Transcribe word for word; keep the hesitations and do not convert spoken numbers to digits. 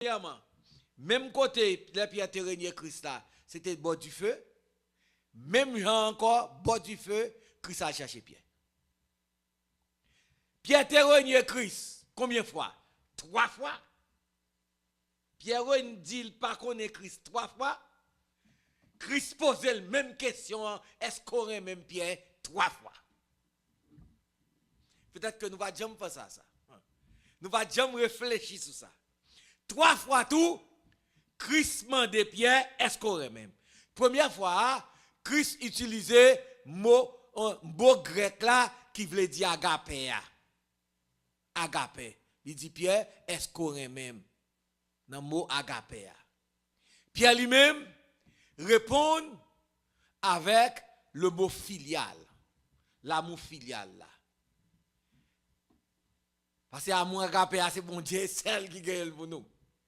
Premyèman, menm kote lè Pyè te renye Kris la, se te bò dife. Menm jan ankò, bò dife, Kris al chache Pyè. Pyè te renye Kris konbyen fwa? Twa fwa. Pyè di l pa konnen Kris twa fwa. Kris poze l menm kesyon an, èske w renmen m, Pyè? Twa fwa. Petèt ke nou pa janm panse a sa. Nou pa janm reflechi sou sa. Twa fwa tou, Kris mande Pyè, èske w renmen m? Premyè fwa a, Kris itilize mo, mo grèk la ki vle di agape a. Agape. Li di Pyè, èske w renmen m? Nan mo agape a. Pyè li menm reponn avèk le mo filial, lanmou filyal la. Paske amou agape a, se Bondye sèl ki genyen l pou nou.